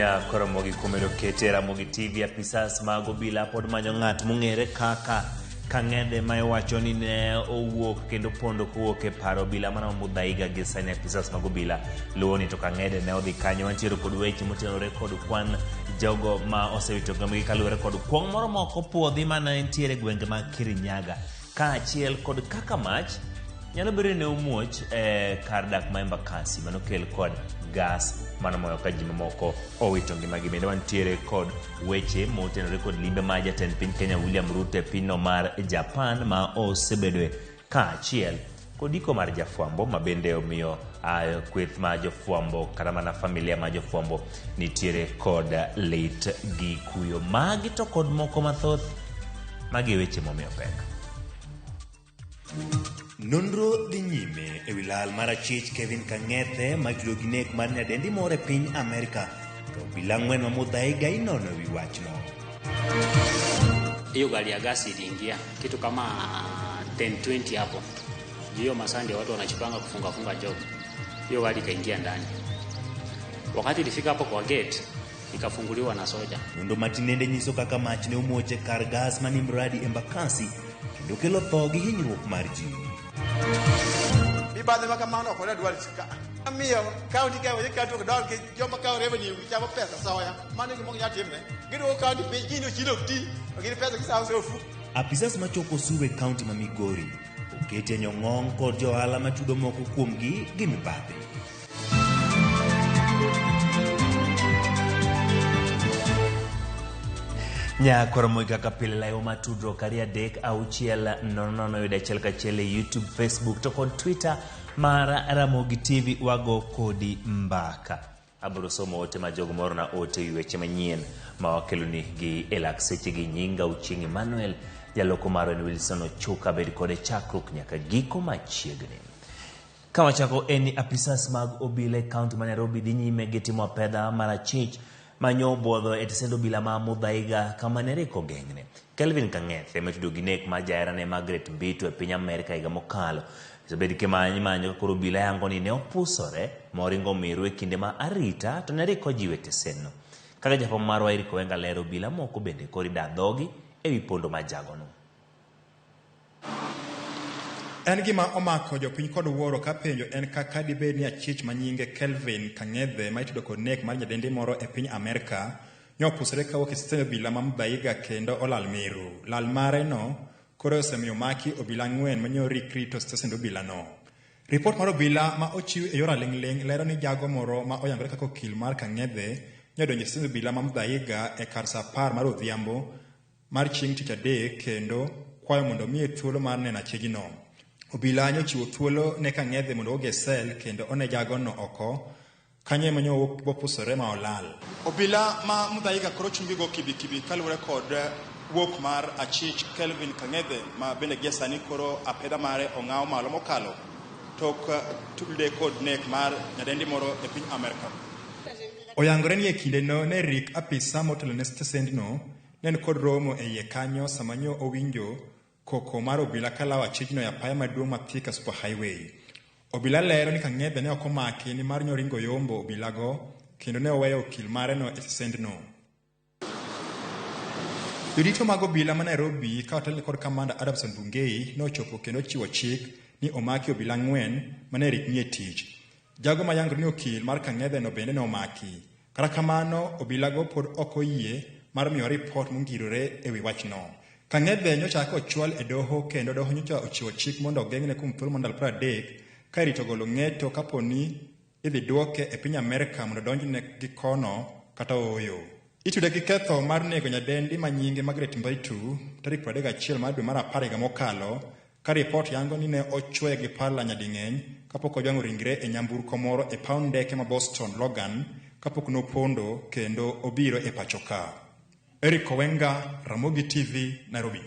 Nyakoromogi kumedo kete Ramogi TV apisas mag obila pod manyo ng'at mong'ere kaka Kang'edhe ma iwacho ni ne owuok kendo pondo kowuok e paro obila mana Muthaiga gi sani apisas mag obila luwo ni to Kang'edhe ne odhi kanyo. Wantiere kod weche motenore kod kwan jogo ma osewito ngimagi kaluwore kod kuong' moro ma ok opuodhi mane nitiere e gwenge mag Kirinyaga kaachiel kod kaka mach nyalo bedo ni ne omuoch e kar dak ma Embakasi mane okel kod gas mano moyo ka ji mamoko owito ngimagi. Bende wantiere kod weche motenore kod limbe mar jatend piny Kenya William Ruto e pinyno mar Japan ma osebedoe kaachiel kod iko mar jafwambo ma bende omiyo kweth mar jofwambo kata mana familia mar jofwambo nitiere kod lit gi kuyo. Magi to kod moko mathoth, magi e weche momiyo pek. Nonro dhi nyime e wi lal mar achich Kevin Kang'ethe ma itudo gi nek mar nyadendi moro e piny Amerka. To obila ang'wen ma Muthaiga inono e wi wachno. Hiyo gari ya gasi iliingia kitu kama 10:20 hapo. Hiyo masaa ndio watu wanajipanga kufunga funga job. Hiyo gari ikaingia ndani. Wakati ilifika hapo kwa gate ikafunguliwa na soja. Nonro ma tinende nyiso kaka mach ne omuoch e kar gas mani Mradi Embakasi kendo kelo tho gi hinyruok mar ji. Mibadhi ma kamano ok wadwar ka. Miyo kaunti ka weche kaunti ok dol gi joma kawo revenue gichamo pesa soya. Mano e gima ok nyal timre. Giduoko kaunti piny gin ochilo ok ti to gin pesa gisawo e ofuko. Apisas machoko osuru e kaunti ma Migori oketi e nyong'ong' kod johala matudo moko kuomgi gi mibadhi. Nyakoromo kaka pile layo ma tudruok ariyo adek auchiel nono nono yudo achiel kachiel e YouTube, Facebook to kod Twitter mar Ramogi TV wago kodi mbaka. Abiro somo ote ma jogo morona ote e weche manyien ma wakeloni gi e lak sechegi. Nyinga Ochieng' Emmanuel, jaloko marwa en Wilson Ochuka, bed kode chakruok nyaka giko machiegni. Ka wachako en ni apisas mag obila e kaunti ma Nairobi dhi nyime gi timo apedha mar achich manyo obwodho e tesend obila ma Muthaiga kama ne rik ogeng'ne. Kelvin Kang'ethe ema itudo gi nek mar jaherane Margaret Mbitu e piny Amerka higa mokalo. Osebed kimany imanyo ka koro obila yango ni ne opusore moringo miru e kinde ma arita to ne rik ojiwo e tesenno. Kaka jafwambo marwa Eric Owenga lero, obila moko bende koro ida dhogi e wi pondo mar jagono. En gima omako jopiny kod wuoro ka penjo en kaka dibed ni achich ma nyinge Kelvin Kang'ethe ma itudo kod nek mar nyadendi moro e piny Amerka nyopusore kawuok e stesend obila ma Muthaiga kendo olal miru. Lal mare no koro osemiyo omaki obila ang'wen manyorik rito stesend obila no. Ripot mar obila ma ochiw e yor aling'ling' lero ni jago moro ma oyangore kaka okil mar Kang'ethe nyodonjo e stesend obila ma Muthaiga e kar saa 10 mar odhiambo mar chieng' tich adek kendo kwayo mondo omiye thuolo mar neno achijno. Obila nyochiwo thuolo ne Kang'ethe mondo owuog e sel kendo one jagono oko kanyo ema nyo bopusore ma olal. Obila ma Muthaiga koro chunygi go kibikibi kaluwore kod wuok mar achich Kelvin Kang'ethe ma bende gie sani koro apedha mare ong'aw malo mokalo tok tude kod nek mar nyadendi moro e piny Amerka. Oyangore ni e kindeno ne rik apisa motelo ne stesendno Ne en kod romo e iye kanyo sama nyo owinjo koko mar obila kalawo achijno e apaya maduong' ma Thika Super Highway. Obila lero ni Kang'ethe ne ok omaki nimar nyoringo yombo obilago kendo ne oweyo okil mareno e stesendno. Jodito mag obila ma Nairobi ka otelne kod kamanda Adamson Bungei ne ochopo kendo ochiwo chik ni omaki obila ang'wen mane rikni e tich. Jago ma yangre ni okil mar Kang'ethe no bende ne omaki. Kata kamano, obilago pod ok oyie mar miyowa ripot mongirore e wi wachno. Kang'ethe nyocha ochwal e doho kendo doho nyocha ochiwo chik mondo ogeng'ne kuom thuolo mar ndalo 30 ka irito golo ng'eto kapo ni idhi duoke e piny Amerka mondo odonjne gi kono kata ooyo. Itude gi ketho mar nego nyadendi ma nyinge Margaret Mbaitu tarik 31 mar dwe mar apar higa mokalo ka ripot yango ni ne ochwoye gi pala nyading'eny kapok ojwang'o ringre e nyamburko moro e paw ndeke ma Boston Logan kapok nopondo kendo obiro e pacho ka. Eric Owenga, Ramogi TV, Nairobi.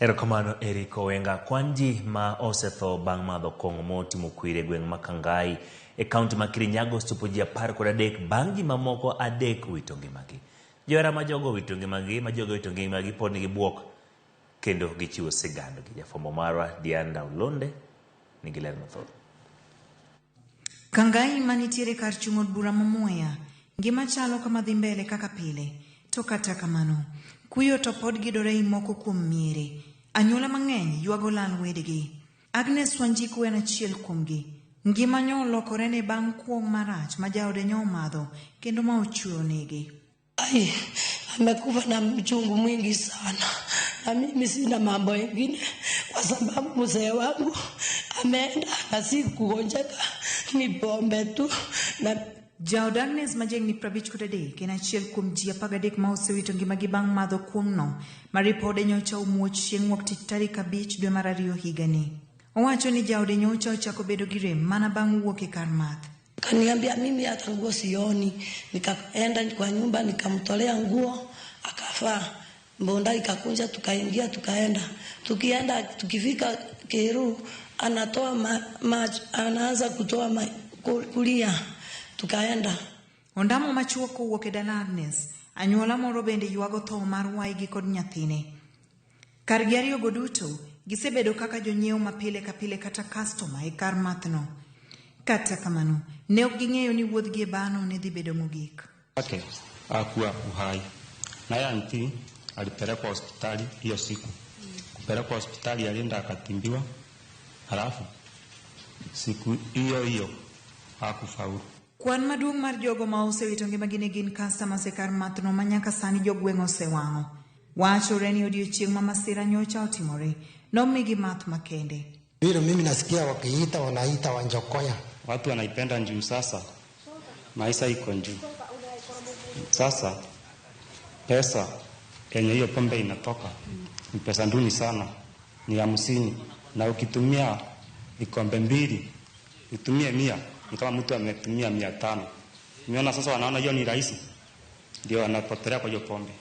Erokamano Eric Owenga. Kwan ji ma osetho bang' madho kong'o motimo kwiri e gweng' ma Kangai e kaunti ma Kirinyaga osechopo ji 13 bang' ji mamoko adek wito ngimagi. Johera ma jogo owito ngimagi, ma jogo owito ngimagi pod nigi buok kendo gichiwo sigandgi. Jafwambo marwa Dianda Olonde nigi ler mathoth. Kangai manitiere kar chung' od bura ma Mwea Ngima chalo kama dhi mbele kaka pile, to kata kamano, kuyo to pod gidore ei moko kuom miere. Anyuola mang'eny ywago lal wedegi. Agnes Wanjiku en achiel kuomgi. Ngima nyo olokorene bang' kuong' marach ma jaode nyo omadho kendo ma ochwe onege. Ai, amekufa na mchungu mwingi sana, na mimi sina mambo ingine, kwa sababu mzee wangu ameenda na si kugonjeka, ni pombe tu na Jaod Agnes ma jahigni 53 en achiel kuom ji 13 ma osewito ngimagi bang' madho kuong'no ma ripode nyocha omuoch chieng' wuok tich tarik 5 dwe mar ariyo higani. Owacho ni jaode nyocha ochako bedo gi rem mana bang' wuok e kar math. Kaniambia mimi hata nguo sioni, nikaenda kwa nyumba nikamtolea nguo akavaa, mbonda ikakunja, tukaingia tukaenda. Tukienda tukifika Keru anatoa anaanza kutoa kulia, tukaenda. Ondamo machuok kowuok e dala Agnes, anyuola moro bende ywago tho mar waygi kod nyathine. Kargi ariyogo duto gisebedo kaka jonyiewo ma pile ka pile kata kastoma e kar mathno. Kata kamano, ne ok ging'eyo ni wuodhgi e bano ne dhi bedo mogik. Wake hakuwa uhai. Naye anti alipelekwa hospitali hiyo siku. Kupelekwa hospitali alienda akatimbiwa, halafu siku hiyo hiyo hakufaulu. Kwan maduong' mar jogo ma osewito ngimagi ne gin customers e kar mathno ma nyaka sani jogweng' osewang'o. Wachore ni odiochieng' ma masira nyocha otimore, nomigi math makende. Vile mimi nasikia wakiita wanaita Wanjokoya. Watu wanaipenda juu sasa maisha iko juu. Sasa pesa yenye hiyo pombe inatoka ni pesa nduni sana, ni 50, na ukitumia vikombe mbili utumie 100 ni kama mtu ametumia 500. Umeona sasa, wanaona hiyo ni rahisi, ndio wanapotelea kwa hiyo pombe.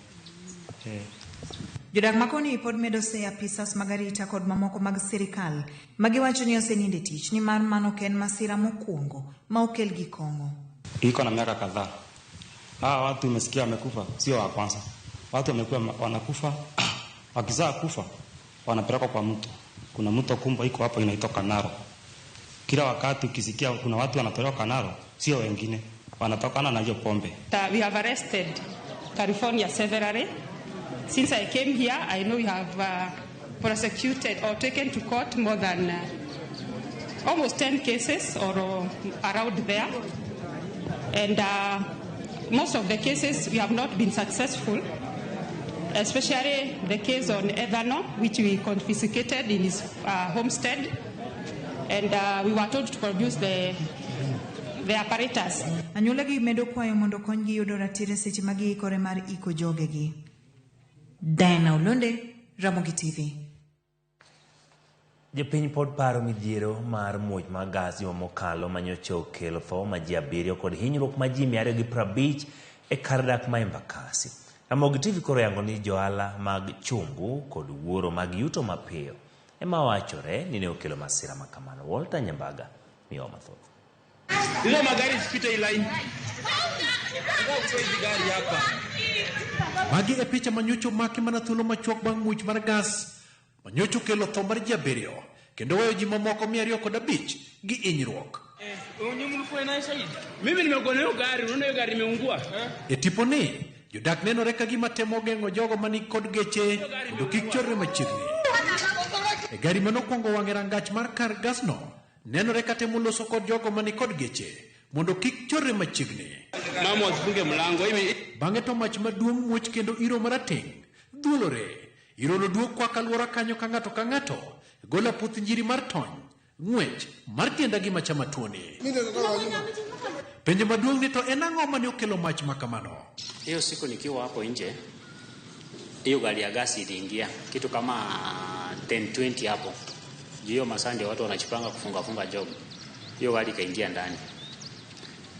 Jodak makoni pod medo seyo apisas mag arita kod mamoko mag sirikal magiwacho ni oseninde tich nimar mano ok en masira mokwongo ma okel gi kong'o. Iko na miaka kadhaa. Hawa watu umesikia wamekufa, sio wa kwanza. Watu wamekuwa wanakufa, wakizaa kufa wanapelekwa kwa mto. Kuna mto kubwa iko hapo inaitwa Kanaro. Kila wakati ukisikia kuna watu wanatolewa Kanaro, sio wengine, wanatokana na hiyo pombe. We have arrested California severally. Since I came here, I know we have prosecuted or taken to court more than almost 10 cases or around there. And most of the cases we have not been successful, especially the case on ethanol, which we confiscated in his homestead. And we were told to produce the apparatus. Anyuola gi medo kwayo mondo konygi yudo ratiro seche ma giikore mar iko jogegi. Diana Olonde, Ramogi TV. Jopiny pod paro midhiero mar muoch mar gas juma mokalo manyocha okelo tho ma ji 7 kod hinyruok ma ji 250 e kar dak ma Embakasi. Ramogi TV koro yango ni johala mag chungu kod wuoro mag yuto mapiyo ema wachore ni ne okelo masira makamano. Walter Nyambaga miyo mathoth. Hizo magari sipite line. Gari hapa. Magi e picha manyocho make mana thuolo machuok bang' muoch mar gas manyocho kelo tho mar ji 7 kendo weyo ji mamoko 205 gi hinyruok. Mimi nimekuona hiyo gari, unaona hiyo gari imeungua. E tiponi, jodak nenore ka gima temo geng'o jogo mani kod geche mondo kik chorre machiegni. E gari manokwongo wang' e rangach mar kar gasno nenore ka temo loso kod jogo mani kod geche mondo kik chorre machiegni. Mama wasifunge mlango hivi. Bang'e to mach maduong' muoch kendo iro marateng' dhuolore. Irono duok kwako alwora kanyo ka ng'ato ka ng'ato golo aputh njiri mar tony ng'wech mar tienda gima chama tuoni. Penjo maduong' ni to en ang'o mane okelo mach makamano? Hiyo siku nikiwa hapo nje, hiyo gari ya gasi iliingia kitu kama 10:20 hapo. Hiyo masaa ndio watu wanajipanga kufunga funga job. Hiyo gari ikaingia ndani.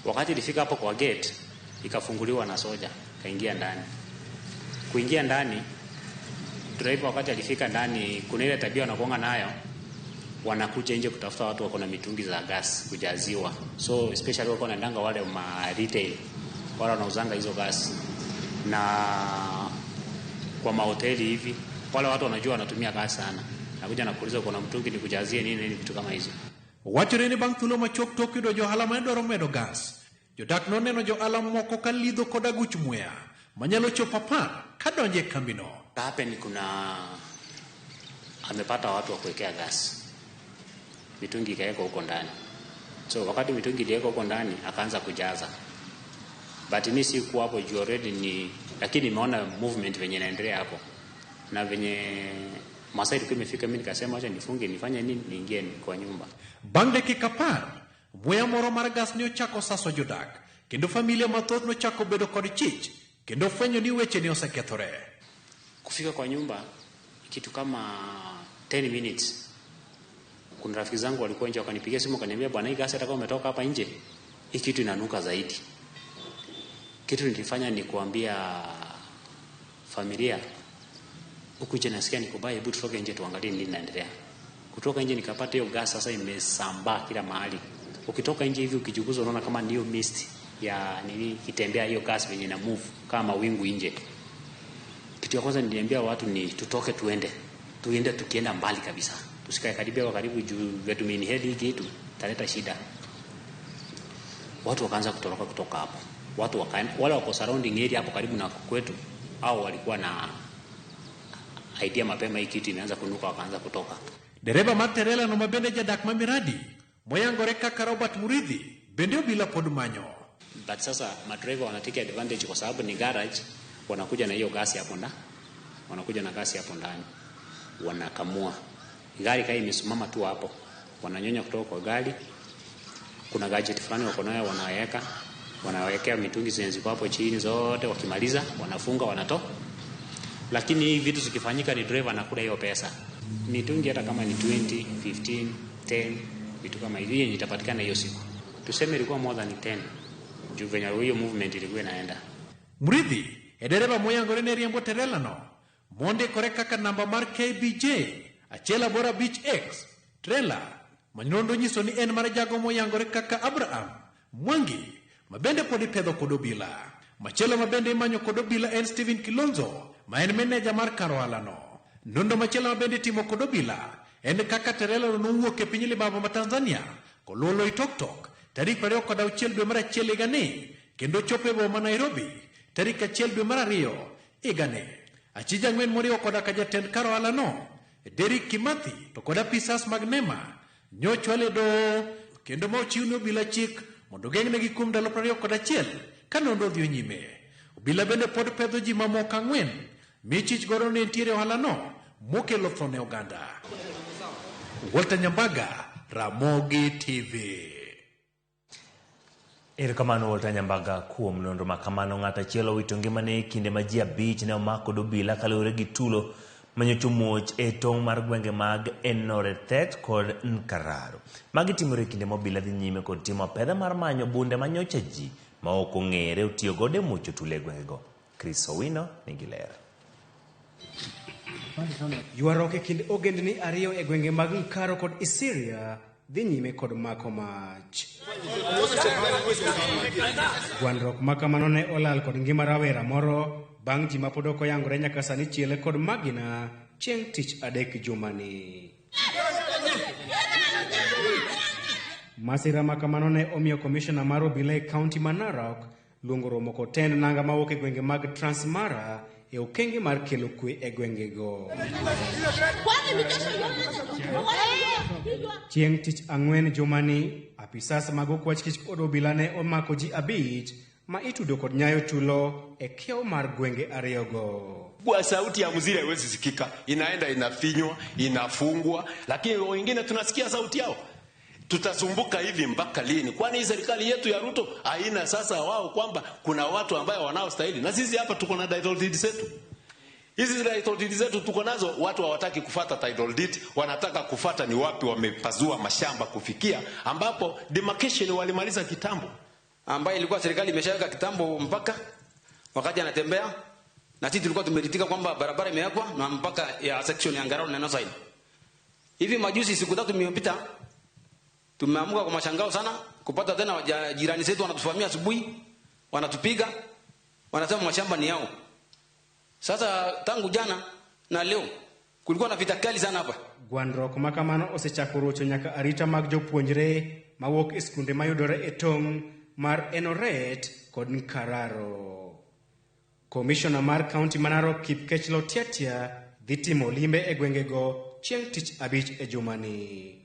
Wakati ilifika hapo kwa gate, ikafunguliwa na soja, kaingia ndani. Kuingia ndani, driver wakati alifika ndani, kuna ile tabia wanakuanga nayo, wanakuja nje kutafuta watu wako na mitungi za gas kujaziwa. So especially wako wanaendanga wale ma retail, wale wanauzanga hizo gas. Na kwa mahoteli hivi, wale watu wanajua wanatumia gas sana. Nakuja na kuuliza kuna mtungi nikujazie nini nini vitu kama hizo. Wachore ni bang' thuolo machuok tok yudo johala mane dwaro medo gas. Jodak noneno joala moko ka lidho kod aguch muya manyalo chopo 10 kadonjo e kambino. Happen kuna amepata watu wa kuwekea gas, mitungi ikawekwa huko ndani. So wakati mitungi iliwekwa huko ndani akaanza kujaza, but mimi sikuwa hapo juu already ni, lakini nimeona movement venye inaendelea hapo na venye masaa ilikuwa imefika, mimi nikasema acha nifunge nifanye nini, niingie kwa nyumba. Bang' dakika 10 muya moro mar gas ne ochako saso jodak kendo familia mathoth nochako bedo kod chich kendo fwenyo ni weche ne osekethore. Kufika kwa nyumba kitu kama 10 minutes, kuna rafiki zangu walikuwa nje wakanipigia simu wakaniambia, bwana, hii gasi hata kama umetoka hapa nje hii kitu inanuka zaidi. Kitu nilifanya ni kuambia familia, huku nje nasikia niko baya, hebu tutoke nje tuangalie nini inaendelea. Kutoka nje nikapata hiyo gas sasa imesambaa kila mahali. Ukitoka nje hivi ukichukuza unaona kama niyo mist ya nini kitembea, hiyo gas venye na move kama wingu nje. Kitu ya kwanza niliambia watu ni tutoke tuende tukienda mbali kabisa. Tusikae karibia kwa karibu juu vyetu inhale hii kitu italeta shida. Watu wakaanza kutoroka kutoka hapo. Watu wakaenda wale wako surrounding area hapo karibu na kwetu, au walikuwa na idea mapema hii kitu imeanza kunuka, wakaanza kutoka. Dereba mar terela no mabende jadak ma Miradi moyangore kaka Robert Muridhi bende obila pod manyo. But sasa madriver wanatake advantage kwa sababu ni garage, wanakuja na hiyo gasi hapo ndani. Wanakuja na gasi hapo ndani. Wanakamua. Gari kai imesimama tu hapo. Wananyonya kutoka kwa gari. Kuna gadget fulani wako nayo wanaweka. Wanawekea mitungi zenye ziko hapo chini zote, wakimaliza wanafunga wanatoa. Lakini hii vitu zikifanyika ni driver anakula hiyo pesa. Mitungi hata kama ni 20, 15, 10, vitu kama hivi yenye itapatikana hiyo siku. Tuseme ilikuwa more than 10. Juu venye hiyo movement ilikuwa inaenda. Muridhi e dereba moyangore ne riembo terela no mondikore kaka namba mar KBJ achiel aboro abich X trela ma nonro nyiso ni en mar jago moyangore kaka Abraham Mwangi mabende pod ipedho kod obila. Machielo mabende imanyo kod obila en Stephen Kilonzo ma en meneja mar kar ohala no. Nonro machielo mabende itimo kod obila en kaka terela no nowuok e piny libamba ma Tanzania koluwo Loitoktok tarik 26 dwe mar 1 higani kendo chopo e boma ma Nairobi tarik 1 dwe mar 2 higani. Achije ang'wen moriwo koda ka jatend kar ohala no Derrick Kimathi to kod apisas mag NEMA nyochwal e doho kendo ma ochiw ne obila chik mondo geng'negi kuom ndalo 21 ka nonro odhi nyime. Obila bende pod pedho ji mamoko 4 michich godo ne nitiere ohala no mokelo tho ne oganda. Walter Nyambaga, Ramogi TV. Erokamano Walter Nyambaga kuom nonro ma kamano. Ng'ato achiel owito ngimane e kinde ma ji 5 ne omak kod obila kaluwore gi tulo manyocha omuoch e tong' mar gwenge mag Enorethet kod Nkararo. Magi timore e kinde ma obila dhi nyime kod timo apedha mar manyo bunde manyocha ji ma ok ong'ere otiyo godo e muocho tulo e gwengego. Chris Owino nigi ler. Ywaruok e kind ogendni ariyo e gwenge mag Nkaro kod Isiria dhi nyime kod mako mach. Gwandruok ma kamano ne olal kod ngima rawera moro bang' ji mapod ok oyangore nyaka sani chiele kod magina chieng' tich adek jumani. Masira ma kamano ne omiyo komishona mar obila e kaunti ma Narok luongo romo kod tend nanga mawuok e gwenge mag Transmara e okenge mar kelo kwe e gwengego. Chieng' tich ang'wen jumani, apisas mag okwach kich kod obila ne omako ji 5 ma itudo kod nyayo tulo e kiewo mar gwenge ariyogo. Kwa sauti ya mzira haiwezi sikika, inaenda inafinywa, inafungwa, lakini wengine tunasikia sauti yao. Tutasumbuka hivi mpaka lini? Kwani hii serikali yetu ya Ruto haina sasa wao kwamba kuna watu ambao wanaostahili? Na sisi hapa tuko na title deed zetu. Hizi title deed zetu tuko nazo, watu hawataki kufuata title deed, wanataka kufuata ni wapi wamepazua mashamba kufikia ambapo demarcation walimaliza kitambo, ambayo ilikuwa serikali imeshaweka kitambo mpaka wakati anatembea, na sisi tulikuwa tumeritika kwamba barabara imewekwa na mpaka ya section ya Ngarao na North. Hivi majuzi siku 3 imepita, tumeamka kwa mashangao sana kupata tena jirani zetu wanatuvamia asubuhi, wanatupiga, wanasema mashamba ni yao. Sasa tangu jana na leo kulikuwa na vita kali sana hapa. Gwandruok ma kamano osechako rocho nyaka arita mag jopuonjre mawuok e skunde mayudore e tong' mar Enoret kod Nkararo. Komishona mar kaunti ma Narok Kipkech Lotiatia dhi timo limbe e gwengego chieng' tich abich e jumani.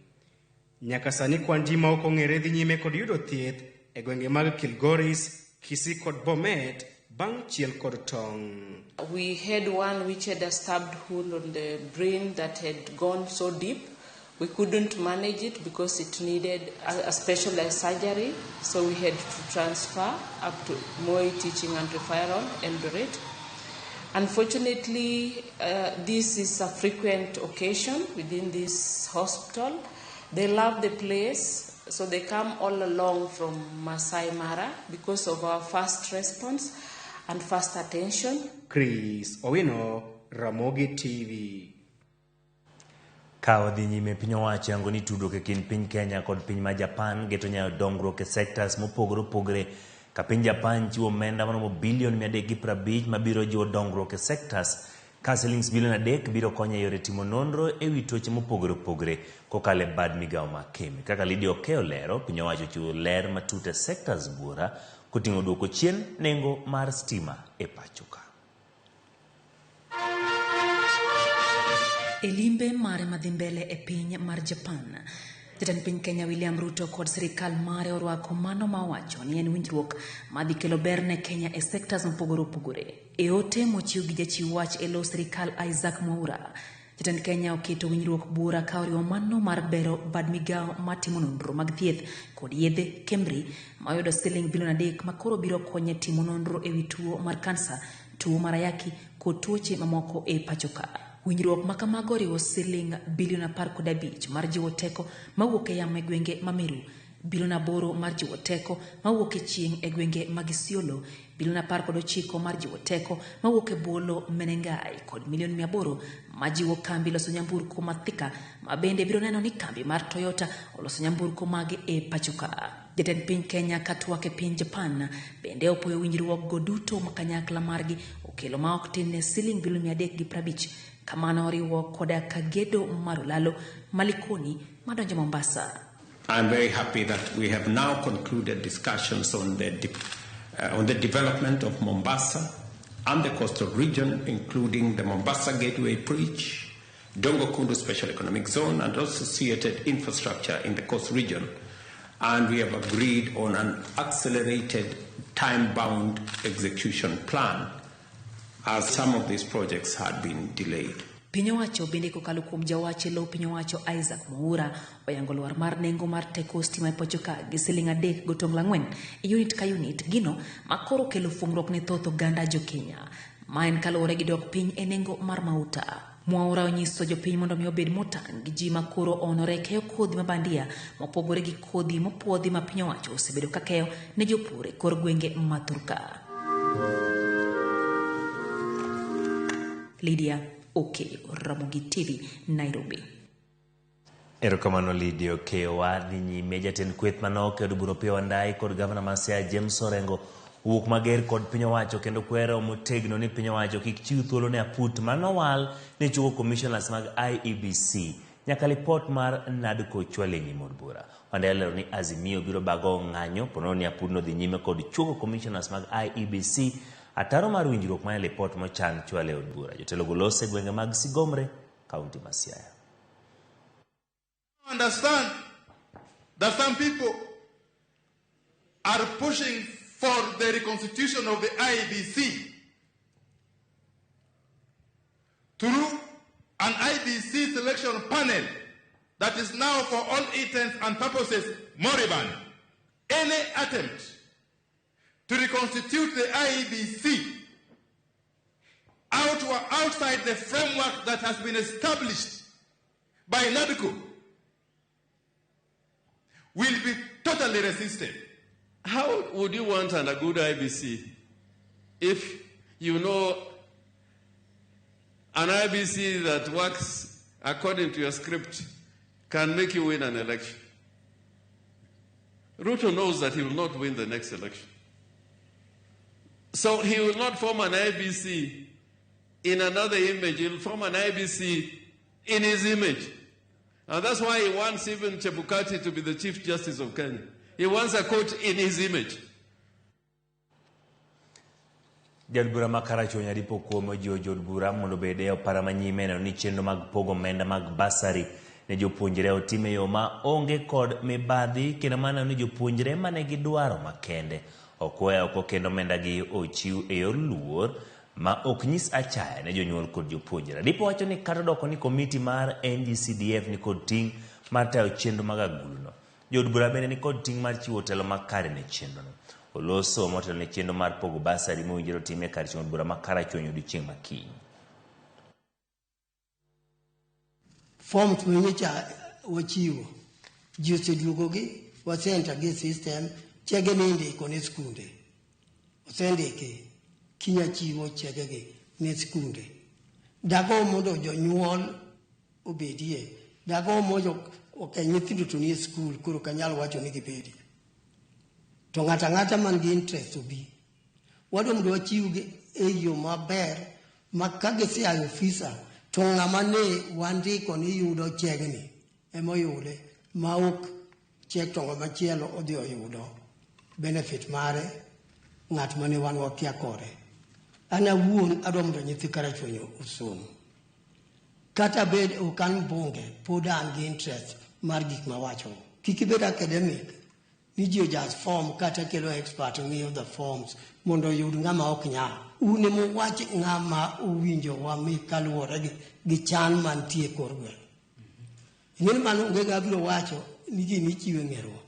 Nyaka sani kwan ji ma ok ong'ere dhi nyime kod yudo thieth e gwenge mag Kilgoris, Kisii kod Bomet bang' chiel kod tong'. We had one which had a stabbed wound on the brain that had gone so deep. We couldn't manage it because it needed a specialized surgery, so we had to transfer up to Moi Teaching and Referral, Eldoret. Unfortunately, this is a frequent occasion within this hospital. They love the place, so they come all along from Masai Mara because of our fast response and fast attention. Chris Owino, Ramogi TV. Ka wadhi nyime, piny owacho yango ni tudruok e kind piny Kenya kod piny ma Japan geto nyayo dongruok e sectors mopogore opogore ka piny Japan chiwo omenda maromo bilion 350 mabiro jiwo dongruok e sectors ka silings bilion 3 biro konyo e yore timo nonro e wi tuoche mopogore opogore kokalo e bad migawo mar KEMRI. Kaka Lydia Okeyo lero, piny owacho ochiwo ler matut e sectors buora koting'o duoko chien nengo mar stima e pacho ka. E limbe mare madhi mbele e piny mar Japan, jatend piny Kenya William Ruto kod sirikal mare orwako mano ma owacho ni en winjruok madhi kelo ber ne Kenya e sectors mopogore opogore. E ote mochiw gi jachiw wach e lo sirikal Isaac Mwaura, jatend Kenya oketo winjruok buora ka oriwo mano mar bero bad migawo matimo nonro mag thieth kod yedhe KEMRI ma oyudo siling bilion 3 ma koro biro konye timo nonro ewi tuo mar kansa, tuo mar ayaki kod tuoche mamoko e pacho ka. Winjruok ma kamago oriwo siling bilion 15 mar jiwo teko mawuok e yamo e gwenge ma Meru, bilion 8 mar jiwo teko mawuok e chieng' e gwenge mag Isiolo, bilion 19 mar jiwo teko mawuok e Bolo Menengai kod milion 800 majiwo kambi loso nyamburko ma Thika ma bende biro neno ni kambi mar Toyota oloso nyamburko mage e pacho ka. Jatend piny Kenya katwak e piny Japan bende opoyo winjruok go duto ma kanyakla margi okelo ma ok tin ne siling bilion 350. Kamano oriwo koda ka gedo mar olalo Malikoni madonjo Mombasa. I'm very happy that we have now concluded discussions on the development of Mombasa and the coastal region, including the Mombasa Gateway Bridge, Dongo Kundu Special Economic Zone, and associated infrastructure in the coast region. And we have agreed on an accelerated, time-bound execution plan, as some of these projects had been delayed. Piny owacho bende kokalo kuom jawach e lo piny owacho Isaac Mwaura oyango lwar mar nengo mar teko stima e pacho ka gi siling 3.4 e unit ka unit, gino ma koro kelo fungruok ne thoth oganda jo Kenya. Ma en kaluwore gi dok piny e nengo mar mauta. Mwaura onyiso jopiny mondo mi obed motang' gi ji ma koro onore keyo kodhi ma bandia mopogore gi kodhi mopuodhi ma piny owacho osebedo ka keyo ne jopur e kor gwenge ma Turka. Lydia Okeyo, Ramogi TV, Nairobi. Erokamano Lydia Okeyo. Wadhi nyime. Jatend kweth manok e od bura Opiyo Wandayi kod gavana ma Siaya James Orengo owuok mager kod piny owacho kendo kwero motegno ni piny owacho kik chiw thuolo ne aput manowal ne chuko commissioners mag IEBC nyaka lipot mar NADCO chwal e nyim od bura. Wandayi olero ni Azimio biro bago ng'anyo ponono ni aputno dhi nyime kod chuko commissioners mag IEBC ataro mar winjruok mane lipot mochan chwal e od bura. Jotelo go lose e gwenge mag Sigomre, kaunti ma Siaya. Understand that some people are pushing for the reconstitution of the IEBC through an IEBC selection panel that is now, for all intents and purposes, moribund. Any attempt to reconstitute the IEBC outside the framework that has been established by NADCO will be totally resisted. How would you want a good IEBC if you know an IEBC that works according to your script can make you win an election? Ruto knows that he will not win the next election. So he will not form an IEBC in another image. He'll form an IEBC in his image. And that's why he wants even Chebukati to be the Chief Justice of Kenya. He wants a court in his image. Jaod bura ma Karachuonyo Adipo Okuome ojiwo jood bura mondo obed e opara manyime neno ni chenro mag pogo omenda mag basari ne jopuonjre otim e yo ma onge kod mibadhi kendo mar neno ni jopuonjre mane gi dwaro makende ok owe oko kendo omendagi ochiw e yor luor ma ok nyis achaya ne jonyuol kod jopuonjre. Adipo wacho ni kata odoko ni komiti mar NGCDF ni kod ting' mar tayo chenro mag aguluno, jood bura bende ni kod ting' mar chiwo telo makare ne chenrono. Oloso motelo ne chenro mar pogo basari mowinjore otim e kar chung' od bura ma Karachuonyo odiochieng' ma kiny. Forms manyocha wachiwo ji oseduogogi, wasenta gi system, chege ni indiko ne skunde osendiki, kinya chiwo chegegi ne skunde. Dago mondo jonyuol obedie, dago mondo ok nyithindo to nie skul, koro ok anyal wacho ni gibedie. To ng'ato ang'ata man gi interest obi. Wadwa mondo wachiwgi e yo maber ma ka gisea e ofisa to ng'ama ne wandiko ni yudo chegni ema oyude ma ok chek to ng'ama chielo odhi oyudo benefit mare ng'at mane wan wakia kode. An awuon adwa mondo nyithi Karachuonyo osom. Kata bed ok an mbunge, pod an gi interest mar gik mawacho. Kik ibed academic ni ji ojas form kata kelo expert ng'iyo the forms mondo oyud ng'ama ok nyal. Un ema uwach ng'ama owinjo wami kaluwore gi chan mantie kor gweng'. Ing'e ni mano onge ng'ama biro wacho ni gini ichiwo e ng'eruok.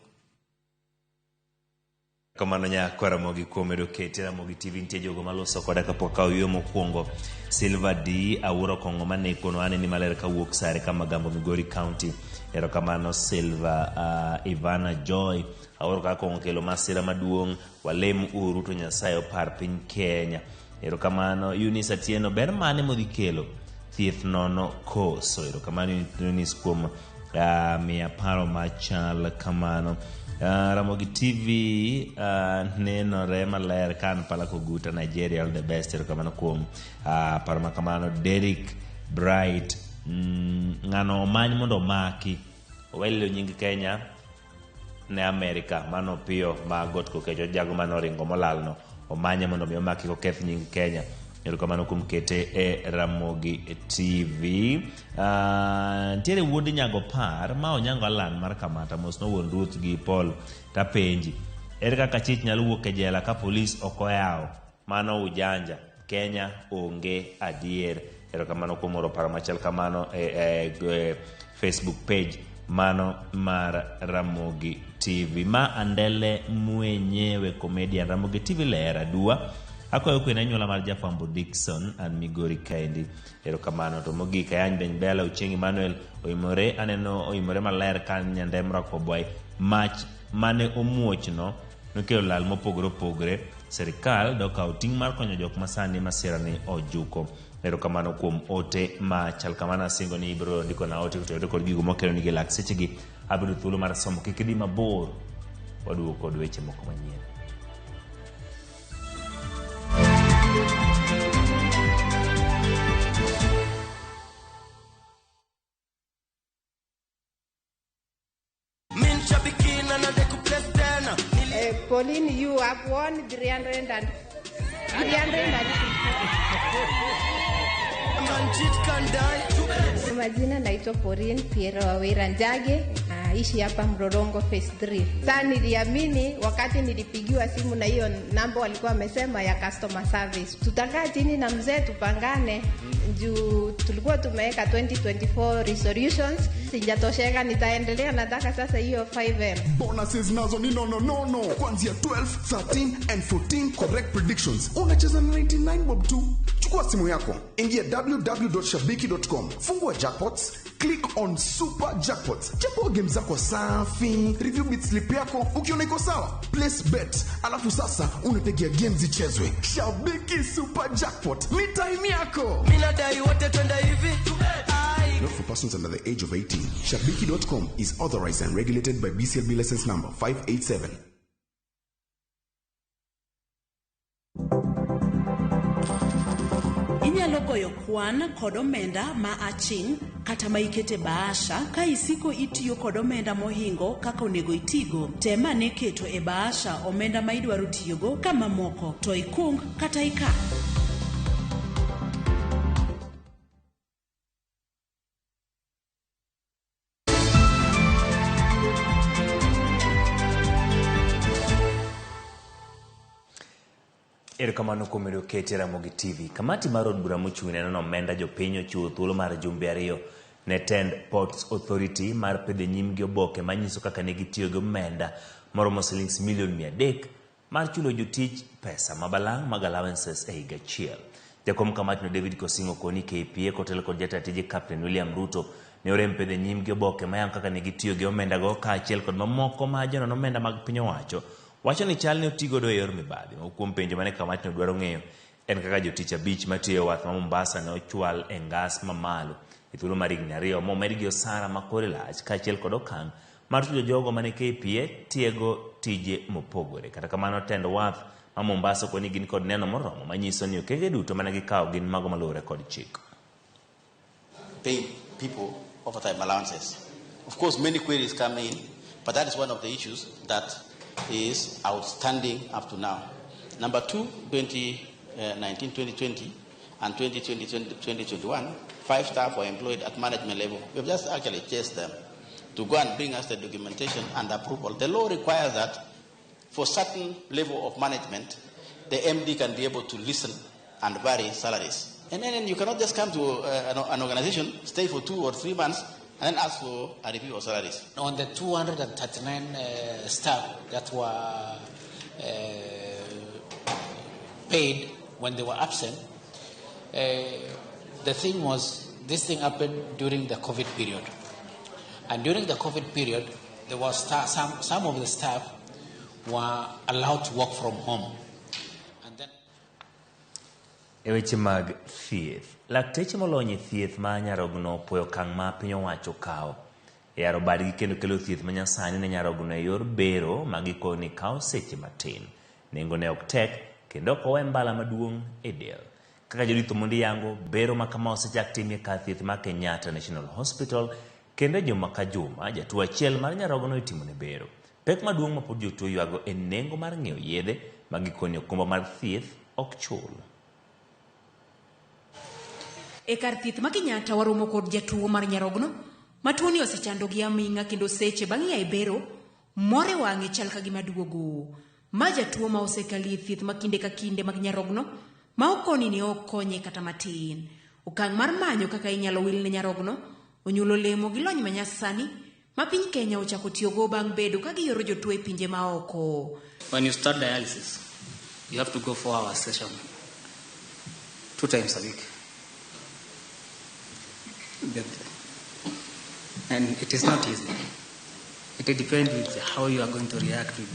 Kamano nyakwa Ramogi kuom medo kete Ramogi TV nitie jogo maloso koda kapok akawo yueyo mokwongo. Silver D awuoro kong'o maneko no aneni maler kawuok Sare Kamagambo Migori County. Erokamano Silver. Ivana Joy awuoro kaka kong'o kelo masira maduong'. Walem uru to Nyasaye opar piny Kenya. Erokamano Eunice Atieno, ber mane modhi kelo? Thieth nono koso? Erokamano Eunice kuom miya paro machal kamano. Ramogi TV nenore maler ka an pala Koguta, Nigeria, all the best. Erokamano kuom paro makamano. Derek Bright, ng'ano omany mondo omaki owelilo nying Kenya ne Amerika. Mano piyo ma got kokecho jago mane oringo molalno omanye mondo mi omaki koketh nying Kenya. Erokamano kuom kete e Ramogi TV. Nitiere wuod Nyago Par ma Onyango Alan mar Kamata mos no wuon Ruth gi Paul tapenji. Ere kaka chich nyalo wuok e jela ka polis ok oyawo? Mano ujanja. Kenya onge adier. Erokamano kuom oro paro machal kamano e Facebook page mano mar Ramogi TV. Ma Andele mwenyewe comedian Ramogi TV ler adua. Akwayo kwe ne anyuola mar Jafwambo Dickson an Migori kaendi. Erokamano. To mogik Ayany Beny Bela Ochieng Emmanuel oimore aneno oimore maler ka Nyandemra Kobwai mach mane omuochno nokelo lal mopogore opogore. Serikal dokawo ting' mar konyo jok masani masira ni ojuko. Erokamano kuom ote ma chal kamano. Asingo ni ibiro ndiko na ote kotenore kod gigo mokelo ni gi lak sechegi. Abiro thuolo mar somo kik idhi mabor. Waduogo kod weche moko manyien. Pauline, you have won 300 and 300. Majina naitwa Pauline Piero Wawira Njage, naishi hapa Mlolongo Phase 3. Sasa niliamini wakati nilipigiwa simu na hiyo namba walikuwa wamesema ya customer service. Tutakaa chini na mzee tupangane juu tulikuwa tumeweka 2024 resolutions. Sijatosheka, nitaendelea, nataka sasa hiyo 5M. Bonuses nazo ni nono nono kuanzia 12, 13 and 14 correct predictions. Unacheza na 99 bob tu. Chukua simu yako, ingia www.shabiki.com, fungua jackpots, click on super jackpots, chagua game zako safi, review bet slip yako, ukiona iko sawa, place bet, alafu sasa unategea games zichezwe. Shabiki Super Jackpot ni time yako. Mimi nadai wote twende hivi. Not for persons under the age of 18. Shabiki.com is authorized and regulated by BCLB license number 587. Inyalo goyo kwan kod omenda ma aching' kata ma ikete bahasha ka isiko itiyo kod omenda mohingo kaka onego itigo. Tem ane keto e bahasha omenda ma idwaro tiyogo ka mamoko to ikung kata ikan. Erokamano kuom medo kete Ramogi TV. Kamati mar od bura mochung' ne nono omenda jopiny ochiwo thuolo mar jumbe 2 ne tend Ports Authority mar pedho nyimgi oboke manyiso kaka ne gitiyo gi omenda moromo silings milion 300 mar chulo jotich pesa ma balang' mag allowances e higa achiel. Jakom kamatino David Kosingo koni KPA kotelo kod jatend tije Captain William Ruto ne orem pedho nyimgi oboke mayango kaka ne gitiyo gi omendago kaachiel kod mamoko ma jonon omenda mag piny owacho wacho ni chal ne otigodo e yor mibadhi. Moko kuom penjo mane kamatino dwaro ng'eyo en kaka jotich 5 matiyo e wath ma Mombasa ne ochwal e ngas mamalo e thuolo mar higni 2 momedgi osara ma kore lach kaachiel kod okang' mar chulo jogo mane KPA tiego tije mopogore. Kata kamano tend wath ma Mombasa okoni gin kod neno moromo manyiso ni okenge duto mane gikawo gin mago maluwore kod chik. Pay people overtime allowances. Of course, many queries come in, but that is one of the issues that is outstanding up to now. Number 2, 2019, 2020, and 2020, 2021, 5 staff were employed at management level. We've just actually chased them to go and bring us the documentation and approval. The law requires that for certain level of management, the MD can be able to listen and vary salaries. And then you cannot just come to an organization, stay for 2 or 3 months, and then ask for a review of salaries. On the 239 staff that were paid when they were absent, the thing was, this thing happened during the COVID period. And during the COVID period, there was some of the staff were allowed to work from home. And then E weche mag thieth, lakteche molony e thieth ma nyarogno opuoyo okang' ma piny owacho okawo e yaro badgi kendo kelo thieth ma nyasani ne nyarogno e yor bero ma gikone kawo seche matin. Nengone ok tek kendo ok owe mbala maduong' e del. Kaka Judith Omondi yango, bero ma kama osechak timie kar thieth ma Kenyatta National Hospital kendo e juma ka juma jatuo achiel mar nyarogno itimone bero. Pek maduong' ma pod jotuo ywago en nengo mar ng'iewo yedhe ma gikone okumba mar thieth ok chul. E kar thieth ma Kenyatta waromo kod jatuo mar nyarogno ma tuoni osechando gi aming'a kendo seche bang' ya e bero more wang'e chal ka gima duogo. Ma jatuo ma osekalie thieth ma kinde ka kinde mag nyarogno ma okoni ne ok konye kata matin. Okang' mar manyo kaka inyalo wil ne nyarogno onyuolo lemo gi lony manyasani ma piny Kenya ochako tiyogo bang' bedo ka giyoro jotuo e pinje maoko. When you start dialysis, you have to go 4 hour session, 2 times a week. And it is not easy. It depends with how you are going to react with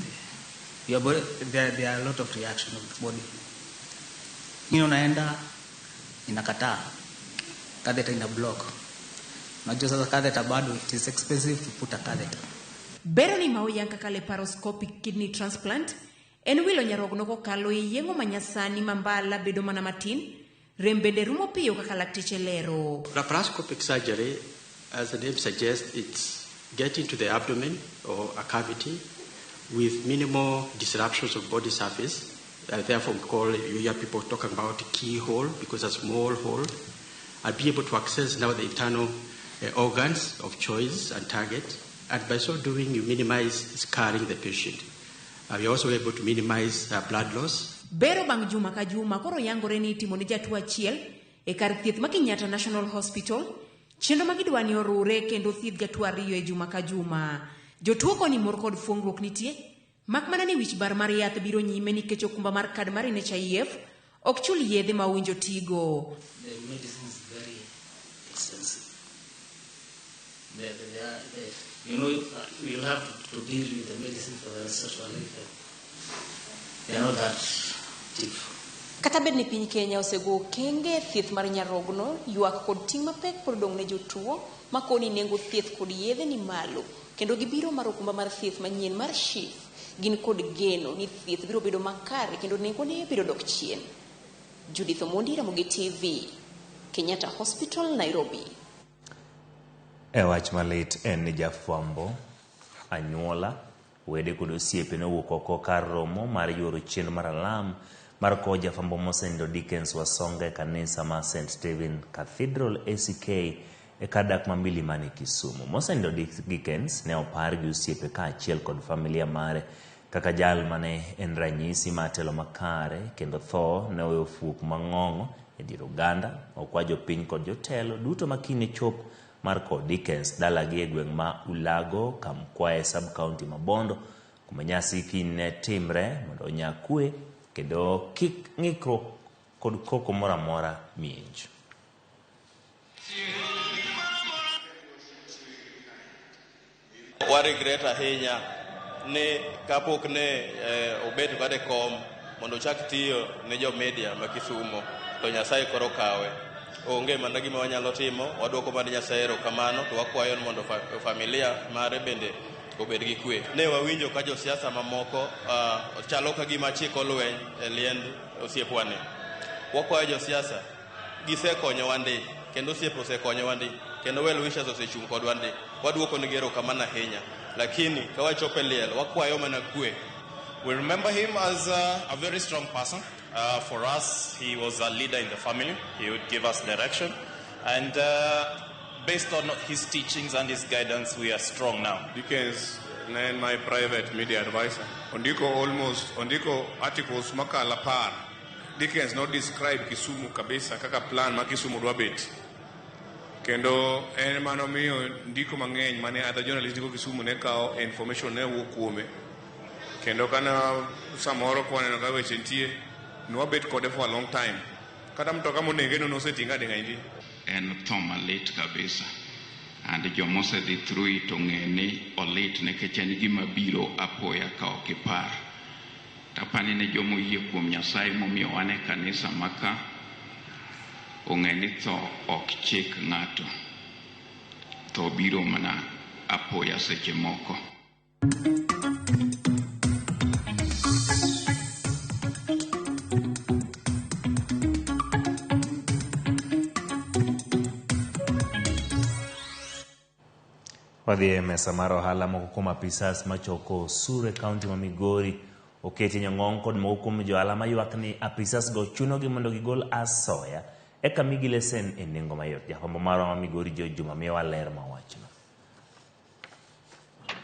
your body. There are a lot of reaction of the body. Unaenda inakataa, catheter ina block. Unajua sasa catheter bado it is expensive to put a catheter. Bero ni maoyang kaka laparoscopic kidney transplant en wilo nyarogno kokalo e yeng'o manyasani ma mbala bedo mana matin, rem bende rumo piyo kaka lakteche lero. Laparoscopic surgery, as the name suggests, it's getting to the abdomen or a cavity with minimal disruptions of body surface. Therefore, we call, you hear people talking about keyhole because a small hole, and be able to access now the internal organs of choice and target. And by so doing, you minimize scarring the patient. You're also able to minimize blood loss. Bero bang' juma ka juma koro yangore ni itimo ne jatuo achiel e kar thieth ma Kenyatta National Hospital. Chenro ma gidwa ni orure kendo thiedh jatuo 2 e juma ka juma. Jotuo koni mor kod fuongruok nitie, mak mana ni wich bar mar yath biro nyime nikech okumba mar kad mar NHIF ok chul yedhe ma owinjo tigo. The medicine is very expensive. You'll have to deal with the medicine for the rest of your life. They are not that cheap. Kata bed ni piny Kenya osego okenge e thieth mar nyarogno, ywak kod ting' mapek pod odong' ne jotuo ma koni nengo thieth kod yedhe ni malo, kendo gibiro mar okumba mar thieth manyien mar SHIF. Gin kod geno ni thieth biro bedo makare kendo nengone biro dok chien. Judith Omondi, Ramogi TV, Kenyatta Hospital, Nairobi. E wach malit en ni jafwambo, anyuola, wede kod osiepe nowuok oko kar romo mar yuoro chenro mar alam mar kowo jafwambo mosenindo Dickens Wasonga e kanisa mar St. Stephen Cathedral ACK e kar dak ma Milimani Kisumu. Mosenindo Dickens ne opar gi osiepe kaachiel kod familia mare kaka jal mane en ranyisi mar telo makare kendo tho ne oweyo fuok mang'ongo e dier oganda. Okwa jopiny kod jotelo duto ma kiny ne chop mar kowo Dickens dalagi e gweng' ma Ulago, Kamkwae sub-county ma Bondo, kuma nyasi kiny ne timre mondo onya kwe kendo kik ng'ikruok kod koko moro amora mienj. Wa regret ahinya ni kapok ne obet kata e kom mondo ochak tiyo ne jo media ma Kisumo to Nyasaye koro kawe. Onge mana gima wanyalo timo, waduoko mana Nyasaye erokamano to wakwayo ni mondo familia mare bende obed gi kwe. Ne wawinjo ka josiasa mamoko chalo ka gima chiko lweny e liend osiepwani. Wakwayo josiasa, gisekonyowa ndi, kendo osiepe osekonyowa ndi, kendo well wishers osechung' kodwa ndi. Waduoko negi erokamano ahinya, lakini ka wachopo e liel wakwayo mana kwe. We remember him as a very strong person. For us, he was a leader in the family. He would give us direction. And based on his teachings and his guidance, we are strong now. Dickens ne en my private media advisor. Ondiko articles makalo 10. Dickens no describe Kisumu kabisa kaka plan ma Kisumu dwa bet. Kendo en manomiyo ndiko mang'eny mane other journalists ndiko Kisumu ne kawo information ne wuok kuome. Kendo kana samoro kwaneno ka weche nitie, nwabet kode for a long time. Kata mtoka monege no noseting'o ading'a ndi. En tho malit kabisa. And joma osedhi through it ong'e ni olit nikech en gima biro apoya ka ok ipar. Tapani ne joma oyie kuom Nyasaye momiyo wan e kanisa maka ong'e ni tho ok chik ng'ato. Tho biro mana apoya seche moko. Wadhi e mesa mar ohala. Moko kuom apisas machoko osuru e kaunti ma Migori oketi nyong'ong kod moko kuom johala maywak ni apisas go chunogi mondo gigol asoya eka migi lesen e nengo mayot. Jafwambo marwa ma Migori George Juma miyowa ler ma wachno.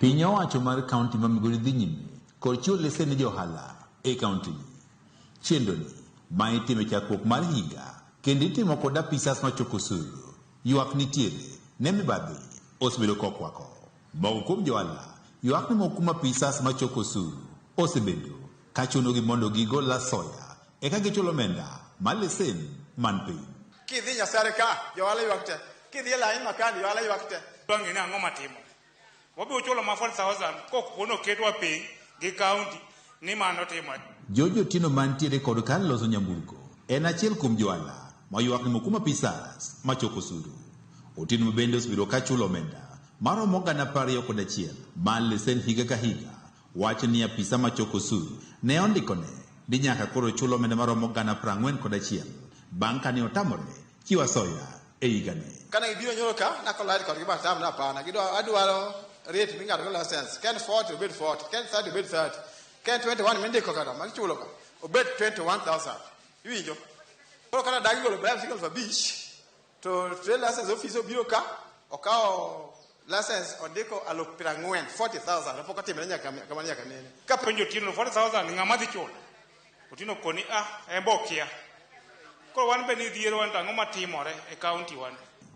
Piny owacho mar kaunti ma Migori dhi nyime kod chiwo lesen ne johala e kaunti ni. Chenro ni ma itimo e chakruok mar higa kendo itimo kod apisas machoko osuru. Ywak nitiere ne mibadhi osebedo kokwako. Moko kuom johala ywak ni moko kuom apisas machoko osuru osebedo ka chunogi mondo gigol asoya eka gichul omenda mar lesen man piny. Kidhi Nyasare ka, johala ywak te. Kidhi e lain makani, johala ywak te. Bang'e ni ang'o matimo? Wabiro chulo ma 40,000 kok kono ketwa piny gi kaunti ni mano timo. George Otieno mantiere kod kar loso nyamburko en achiel kuom johala maywak ni moko kuom apisas machoko osuru. Otieno bende osebedo ka chulo omenda maromo 21,000 mar lesen higa ka higa. Wacho ni apisa machoko osuru ne ondikone ni nyaka koro chul omenda maromo 41,000 bang' kane otamore chiwo asoya e higani. Kana gibiro nyoro ka, nakolide kodgi batam na hapana. Gidwa adwaro rate ming'ado go license. Ka en 40 obed 40, ka en 30 obed 30, ka en 21 mindiko kata magichulo ka obed 21,000. Iwinjo? Koro kata dagi golo bribe siling 5,000 to trade license office obiro ka okawo license ondiko 40,000, 40,000 pok otimore nyaka kamano nyaka nene. Ka penjo Otieno 40,000 ng'ama dhi chulo? Otieno koni en bo okia. Koro wan be ni dhier wan to ang'o matimore e kaunti wan?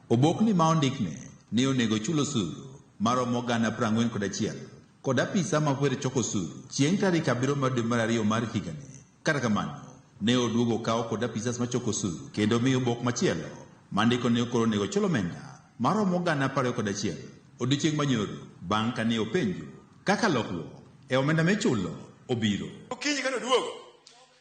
Obokni ma ondikne ne onego chul osuru maromo 41,000 kod apisa ma fwere choko osuru chieng' tarik 7 mar dwe mar 2 mar higani. Kata kamano, ne oduogo okawo kod apisas machoko osuru kendo miyo obok machielo mandiko ni koro onego chul omenda maromo 21,000 odiochieng' manyoro bang' kane openjo kaka lokruok e omenda michulo obiro. Okinyi kane oduogo,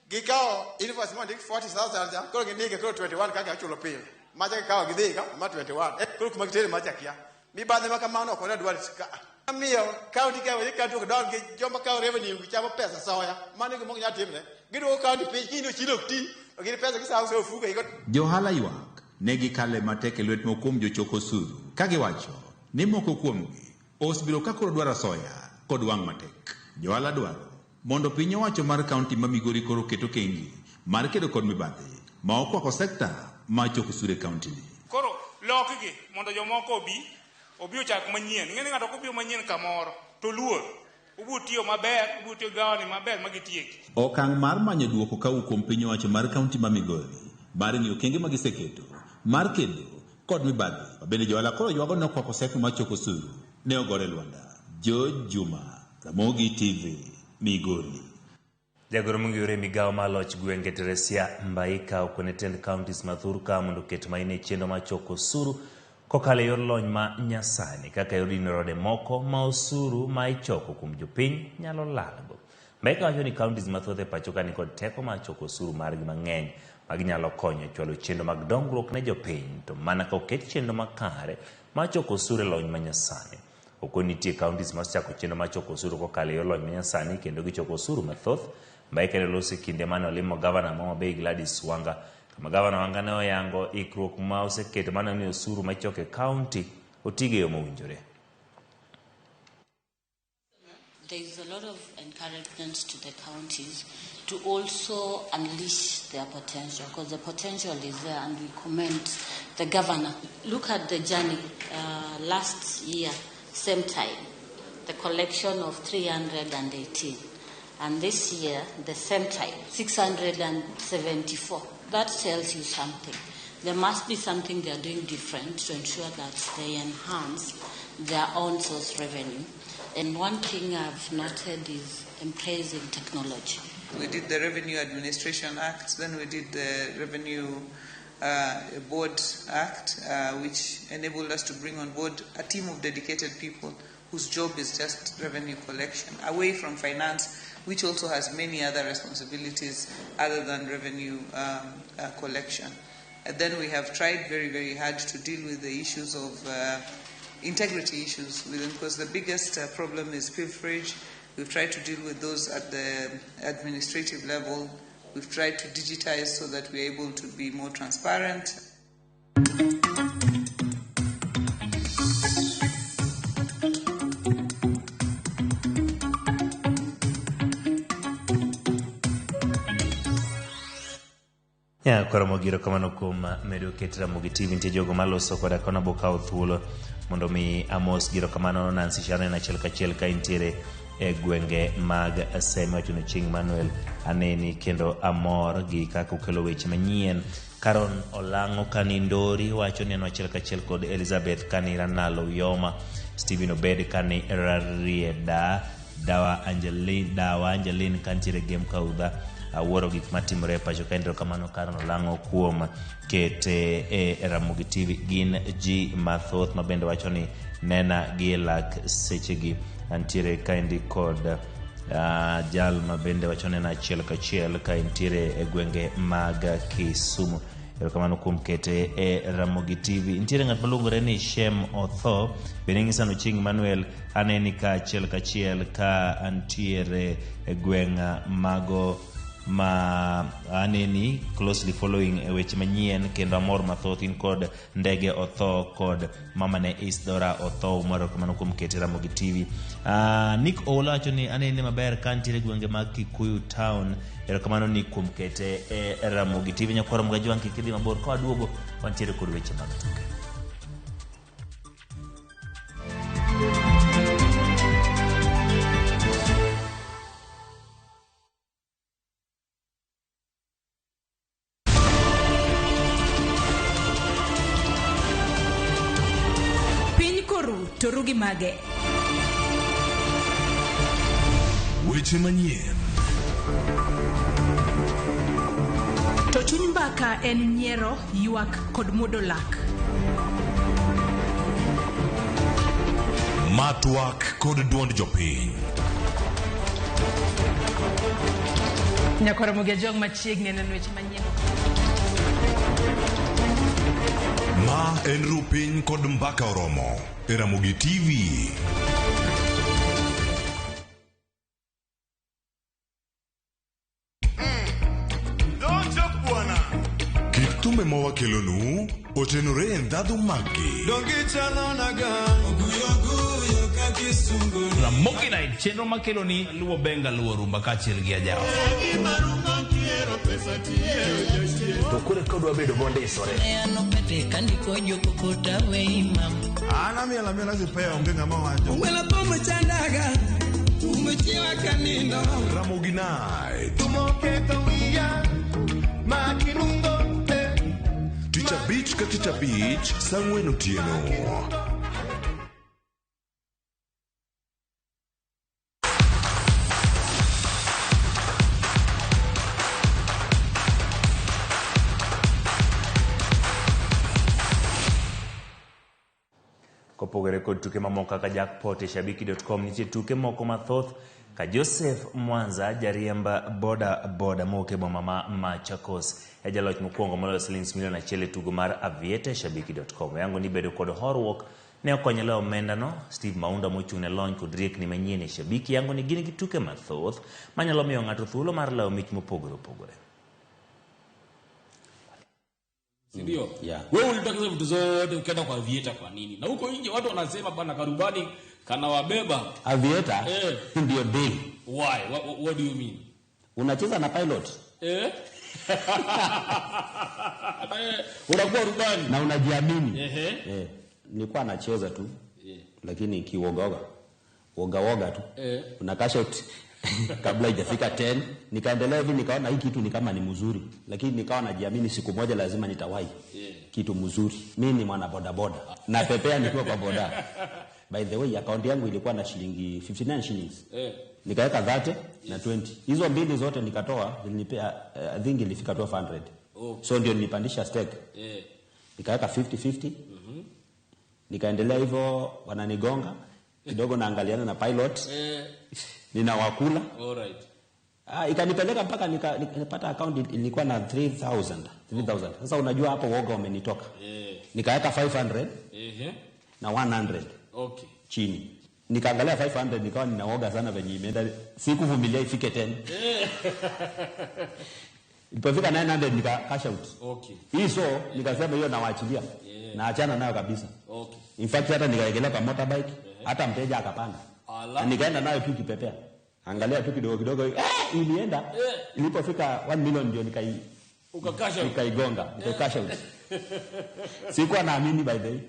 gikawo invoice mondik 40,000 cha, koro gindike koro 21 kaka achulo pile. Macha gikawo gidhi ka ma 21. Koro kuma gitere macha kia. Mibadhi ma kamano ok wadwar ka. Miyo county ka weche county ok dongi joma kawo revenue gi chamo pesa soya mano e gima ok nyal timre giduoko county piny kiny ochilo ok ti to gin pesa gisawo e ofuko gi Johala ywak ne gikale matek e lwet moko kuom jochok osuru ka giwacho ni moko kuomgi osebiro ka koro dwaro asoya kod wang' matek. Johala dwaro mondo piny owacho mar kaunti ma Migori koro oket okenge mar kedo kod mibadhi ma okwako sekta mar choko osuru e kauntini. Koro lokgi mondo jomoko obi, obi ochak manyien. Ing'e ni ng'ato kobiro manyien kamoro to oluor. Obiro tiyo maber, obiro tiyo gi gawani maber ma gitieki. Okang' mar manyo duoko kawuok kuom piny owacho mar kaunti ma Migori mar ng'iyo okenge ma giseketo mar kedo kod mibadhi ma bende johala koro ywago ni okwako sekta mar choko osuru ne ogore lwanda. George Juma, Ramogi TV, Migori. Jagoro mong'iyore e migawo mar loch gwenge Teresia Mbaika okone tend counties ma thurka mondo oket maino e chenro mar choko osuru kokalo e yor lony ma nyasani kaka yor dino rode moko ma osuru ma ichoko kuom jopiny nyalo lalgo. Mbaika wacho ni counties mathoth e pacho ka nikod teko mar choko osuru margi mang'eny ma ginyalo konyo e chwalo chenro mag dongruok ne jopiny to mana ka oket chenro makare mar choko osuru e lony ma nyasani. Okoni nitie counties ma osechako chenro mar choko osuru kokalo e yor lony manyasani kendo gichoko osuru mathoth. Mbaika ne oloso e kinde mane olimo gavana ma Homa Bay Gladys Wanga kama gavana Wanga ne oyango ikruok ma oseketo mar neno ni osuru ma ichoko e county otigo e yo mowinjore. There is a lot of encouragement to the counties to also unleash their potential, because the potential is there, and we commend the governor. Look at the journey last year, same time, the collection of 318. And this year, the same time, 674. That tells you something. There must be something they are doing different to ensure that they enhance their own source revenue. And one thing I've noted is embracing technology. We did the Revenue Administration Act, then we did the Revenue Board Act, which enabled us to bring on board a team of dedicated people whose job is just revenue collection, away from finance, which also has many other responsibilities other than revenue collection. And then we have tried very, very hard to deal with the issues of integrity issues within, because the biggest problem is pilferage. We've tried to deal with those at the administrative level. We've tried to digitize so that we're able to be more transparent. Ya, koro mogiro kamano kuom medo ket Ramogi TV nitie jogo maloso koda kono bokawo thuolo mondo mi amos giro kamano Nancy Sharon achiel kachiel ka intiere e gwenge mag Seme wacho ni Chieng' Manuel aneni kendo amor gi kaka ukelo weche manyien. Karon Olang'o kani Ndori wacho ni en achiel kachiel kod Elizabeth kani Ranalo Uyoma, Stephen Obed kani Rarieda, Dawa Angeline, Dawa Angeline kantiere Gem Kaudha awuoro gik matimore e pacho ka erokamano Karon Olang'o kuom kete e Ramogi TV. Gin ji mathoth ma bende wacho ni nena gi e lak sechegi. Antiere kaendi kod jal ma bende wacho nena achiel kachiel ka entiere e gwenge mag Kisumu. Erokamano kuom kete e Ramogi TV. Nitiere ng'at maluongore ni Shem Otho, bende ng'isa no Chieng' Manuel aneni ka achiel kachiel ka antiere e gweng' mago ma aneni closely following e weche manyien kendo amor mathoth in kod ndege otho kod mamane Isdora otho umoro kamano kuom kete Ramogi TV. Nick Ola wacho ni anene maber ka ntiere gwenge mag Kikuyu town. Erokamano ni kuom kete e Ramogi TV. Nyakwar Ramogi Ajwang' kik idhi mabor ka waduogo wantiere kod weche mag tuke. Piny koru to ru gi mage. Weche manyien. To chuny mbaka en nyiero, ywak kod muodo lak. Matwak kod duond jopiny. Nyakwar Ramogi Ajwang' machiegni neno weche manyien. Ma en Rupiny kod Mbaka Oromo e Ramogi TV. Kit thumbe ma wakelonu otenore e ndhadhu maggi. Ramogi Night, chenro makeloni luwo benga luwo rumba kaachiel gi ajawa. To koro eka odwa bedo mondisore. An amiel amiela sipea onge ng'ama wacho. Ung'wela thum chandaga, thum chiewa kanindo. Ramogi Night. Tich abich ka tich abich saa ang'wen otieno. Kopogore kod tuke mamoko kaka jackpot e shabiki.com nitie tuke moko mathoth ka Joseph Mwanza jariemb boda boda mowuok e boma ma Machakos e jaloch mokwongo moloyo silings milion achiel e tugo mar Aviator e shabiki.com. Oyango ni bedo kod horuok ne okonye loyo omendano. Steve Maunda mochung' ne lony kod riekni manyien e Shabiki yango ni gin gi tuke mathoth manyalo miyo ng'ato thuolo mar loyo mich mopogore opogore. Ndio. Yeah. Wewe ulitaka hizo vitu zote ukaenda kwa Aviator kwa nini? Na huko nje watu wanasema bana karubani kanawabeba. Aviator ndio deal. Why? What do you mean? Unacheza na pilot. Unakuwa rubani na unajiamini. Nilikuwa nacheza tu. Lakini kiwogaoga. Woga tu. Una cash out kabla haijafika 10, nikaendelea hivi nikaona hii kitu ni kama ni mzuri, lakini nikawa najiamini siku moja lazima nitawahi kitu mzuri. Mimi ni mwana boda boda. Napepea nikiwa kwa boda. By the way, account yangu ilikuwa na shilingi 59 shillings. Nikaweka 30 na 20. Hizo mbili zote nikatoa, zilinipea I think ilifika 1200. Okay. So ndio nilipandisha stake. Nikaweka 50-50. Nikaendelea hivyo wananigonga kidogo, naangaliana na pilot. Ninawakula. All right. Ikanipeleka mpaka nikapata account ilikuwa na 3000. 3000. Sasa unajua hapo woga umenitoka. Nikaweka 500 na 100. Okay. Chini. Nikaangalia 500 nikawa ninaoga sana venye imeenda. Sikuvumilia ifike 10. Ilipofika 900 nika cash out. Okay. Hii so nikasema hiyo nawaachilia. Naachana nayo kabisa. Okay. In fact hata nikaekelea kwa motorbike, hata mteja akapanda. Na nikaenda nayo tu kipepea. Angalia tu kidogo kidogo ilienda. Ilipofika 1 million ndio nikaigonga, nika cash out. Sikuwa naamini by the way.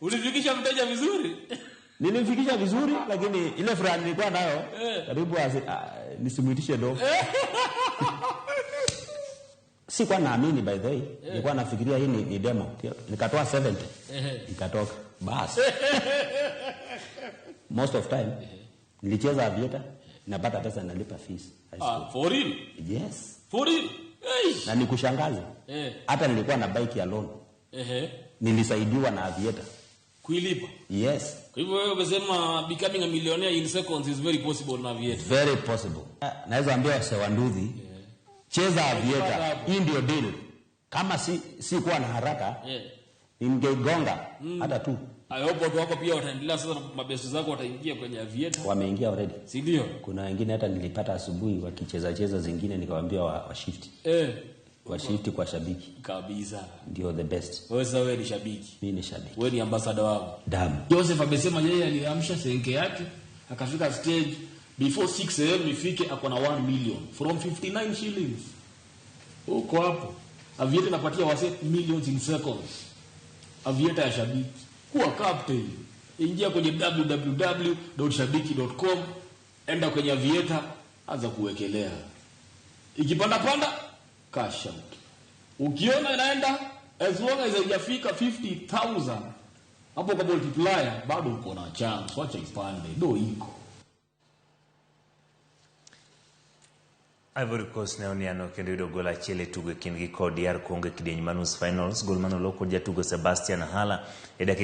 Ulifikisha mteja vizuri? Nilimfikisha vizuri, lakini ile furaha nilikuwa nayo karibu nisimuitishe do. Sikuwa naamini by the way. Nilikuwa nafikiria hii ni demo. Nikatoa 70. Nikatoka. Bas. Most of time nilicheza Aviator, napata pesa nalipa fees. For real? Yes. For real? Hey. Na nikushangaza. Hata nilikuwa na bike ya loan. Nilisaidiwa na Aviator. Kuilipa? Yes. Kwa hivyo wewe umesema becoming a millionaire in seconds is very possible na Aviator. Very possible. Naweza ambia wasewanduthi, cheza Aviator. Hii ndio deal. Kama si kuwa na haraka, ningegonga hata tu. I hope watu wako pia wataendelea sasa, mabesi zako wataingia kwenye Aviator. Wameingia already. Si ndio? Kuna wengine hata nilipata asubuhi wakicheza cheza zingine nikawaambia wa shift. Wa shift kwa shabiki. Kabisa. Ndio the best. Wewe sasa wewe ni shabiki. Mimi ni shabiki. Wewe ni ambassador wangu. Damu. Joseph amesema yeye aliamsha senke yake akafika stage before 6 am ifike ako na 1 million from 59 shillings. Huko hapo. Aviator inapatia wase millions in seconds. Aviator ya shabiki. Kuwa captain. Ingia kwenye www.shabiki.com, enda kwenye Aviator, anza kuwekelea. Ikipanda panda, cash out. Ukiona inaenda as long as haijafika 50,000 hapo kwa multiplier bado uko na chance, wacha ipande, do iko. Ivory Coast ne oniano kendo yudo gol achiel e tugo e kindgi kod DR Congo e kidieny mar nus finals. Gol mane olo kod jatugo Sebastian Haller e dakika